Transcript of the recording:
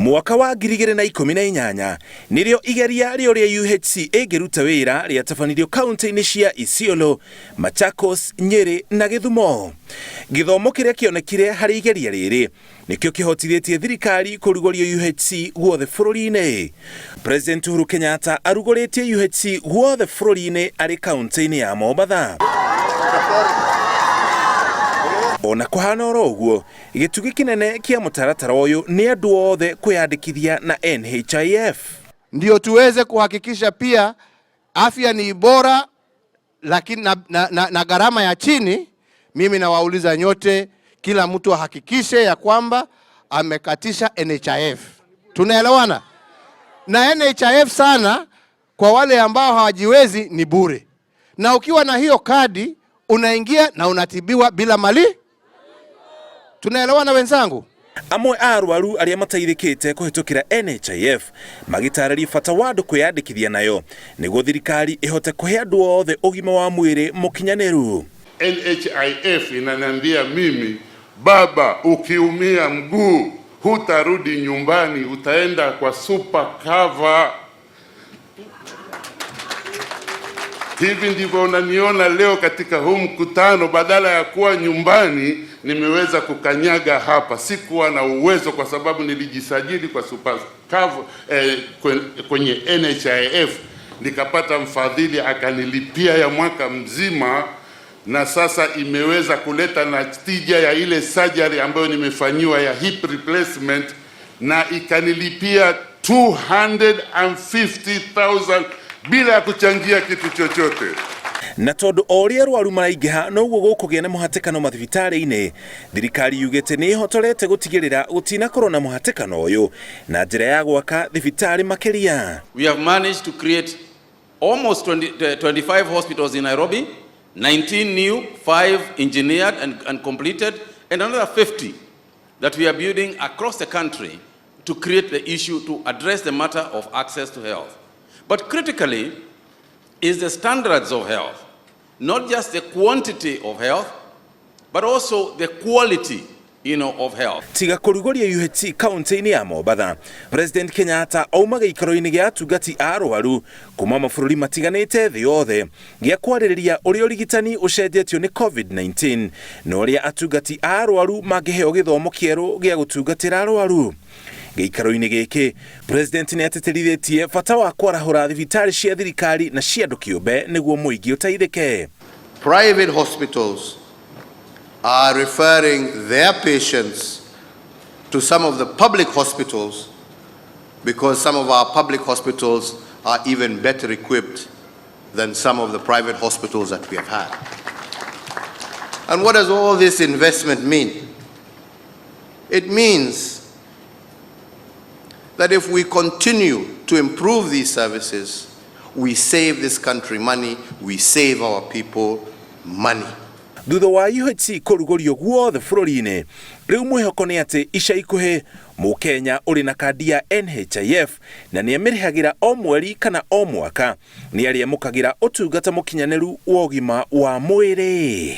Mwaka wa 2018 nĩrĩo igeria rĩa ũrĩa UHC ĩngĩruta wĩra rĩatabanirio kaunti-inĩ cia Isiolo, Machakos, Nyeri na Gĩthumo. Gĩthomo kĩrĩa kĩonekire harĩ igeria rĩrĩ nĩkĩo kĩhotithĩtie thirikari kũrugũria UHC guothe bũrũri-inĩ. President Uhuru Kenyatta arugũrĩtie UHC guothe bũrũri-inĩ arĩ kaunti-inĩ ya Mombatha. Ona kũhana oro ũguo, gĩtugĩ kĩnene kĩa mũtaratara ũyũ nĩ andũ othe kwĩyandĩkithia na NHIF. Ndio tuweze kuhakikisha pia afya ni bora lakini na gharama ya chini. Mimi nawauliza nyote, kila mtu ahakikishe ya kwamba amekatisha NHIF. Tunaelewana? Na NHIF sana kwa wale ambao hawajiwezi ni bure, na ukiwa na hiyo kadi unaingia na unatibiwa bila mali. Tunaelewana wenzangu? Amwe a arwaru arĩa mateithĩkĩte kũhĩtũkĩra NHIF magĩtarĩria bata wa andũ kwĩyandĩkithia nayo nĩguo thirikari ĩhote kũhe andũ othe ũgima wa mwĩrĩ mũkinyanĩru. NHIF inaniambia mimi, baba, ukiumia mguu hutarudi nyumbani, utaenda kwa super cover. Hivi ndivyo unaniona leo katika huu mkutano, badala ya kuwa nyumbani nimeweza kukanyaga hapa. Sikuwa na uwezo kwa sababu nilijisajili kwa super cover, kwenye NHIF nikapata mfadhili akanilipia ya mwaka mzima, na sasa imeweza kuleta na tija ya ile surgery ambayo nimefanyiwa ya hip replacement, na ikanilipia 250,000 bila ya kuchangia kitu chochote. Na tondu o ũrĩa arwaru maraingĩha noguo gũkũgĩa na mũhatĩkano mathibitarĩ-inĩ, thirikari yugĩte nĩ ĩhotorete gũtigĩrĩra gũtinakorwo na mũhatĩkano ũyũ na njĩra ya gwaka thibitarĩ makĩria. We have managed to create almost 25 hospitals in Nairobi, 19 new, 5 engineered and completed, and another 50 that we are building across the country to create the issue, to address the matter of access to health. But critically is the standards of health, not just the quantity of health, but also the quality of health. Tiga kũrugũria UHC kaunti-inĩ ya Mombatha, President Kenyatta auma gĩikaro-inĩ gĩa atungati a arwaru kuma mabũrũri matiganĩte thĩ yothe gĩa kwarĩrĩria ũrĩa ũrigitani ũcenjetio nĩ COVID-19 na ũrĩa atungati a arwaru mangĩheo gĩthomo kĩerũ gĩa gũtungatĩra arwaru. Gĩikaro-inĩ gĩkĩ, President nĩ atĩtĩrithĩtie bata wa kwarahũra thibitarĩ cia thirikari na cia andũ kĩũmbe nĩguo mũingĩ ũteithĩke. Private hospitals are referring their patients to some of the public hospitals because some of our public hospitals are even better equipped than some of the private hospitals that we have had. And what does all this investment mean? It means that if we continue to improve these services, we save this country money, we save our people money. Thutha wa UHC kũrugũrio guothe bũrũri-inĩ, rĩu mwĩhoko nĩ atĩ ica ikuhĩ mũkenya ũrĩ na kandi ya NHIF na nĩ amĩrĩhagĩra o mweri kana o mwaka nĩ arĩamũkagĩra ũtungata mũkinyanĩru wa ũgima wa mwĩrĩ.